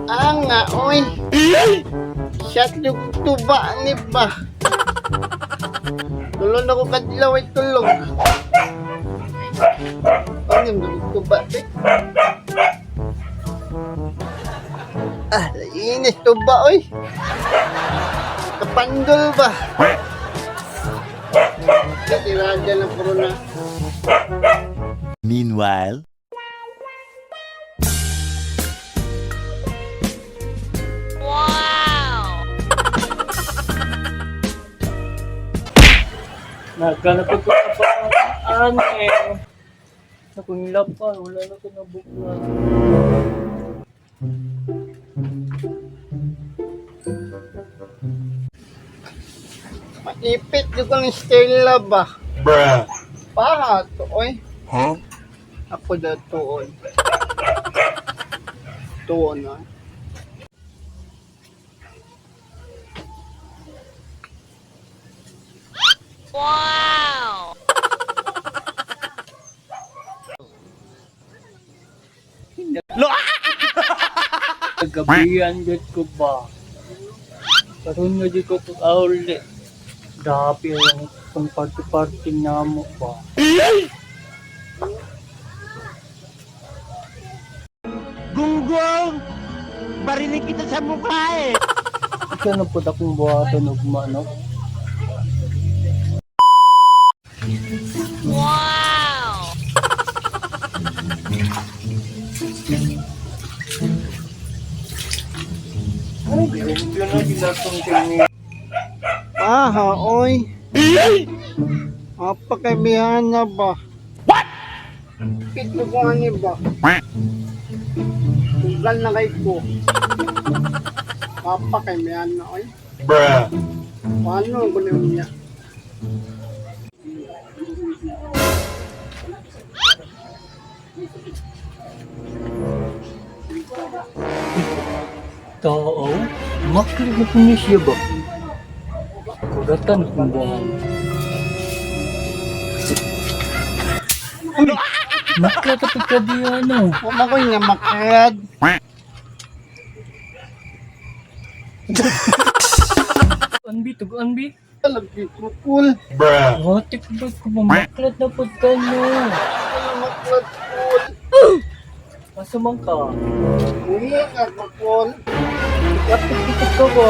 Anga, oy. Shot yung tuba ni ba? Tulog na ko kadlaw ay tulog. Ano yung tuba, eh? Ah, inis tuba, oy. Kapandol ba? Katirada ng corona. Meanwhile. Naghanap ko sa paraan eh. Akong lapan, wala na ko nabuklan. Maipit yung kong Stella ba? Bruh. Paha to, oy. Huh? Ako na tuon. Tuon na. Nagabihan gud ko ba? Karon nga di ko kauli. Grabe yung itong party-party namo ba? Gunggong! Barinig kita sa mukha eh! Ikaw na po akong buhaton ugma, no? Wow! Ay, yun na ginatong kini. Paha, oy. Apa kay Bihana ba? What? Pit mo ko ani ba? Tugal na kay ko. Papa kay Bihana, oy. Bruh. Paano ko na niya? Tao, makli na po niya siya ba? Kugatan kung buwan. Uy, makla ka pagkabiyano. Wala ko nga makrad. Anbi, tug-anbi. Lagi ko cool. Bruh. Watik ba ko mamaklat na po ka no? Wala makrad cool. Asa man ka? Uwi ka ko cool. Kapit-kapit ka ba?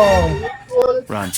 Cool. Run.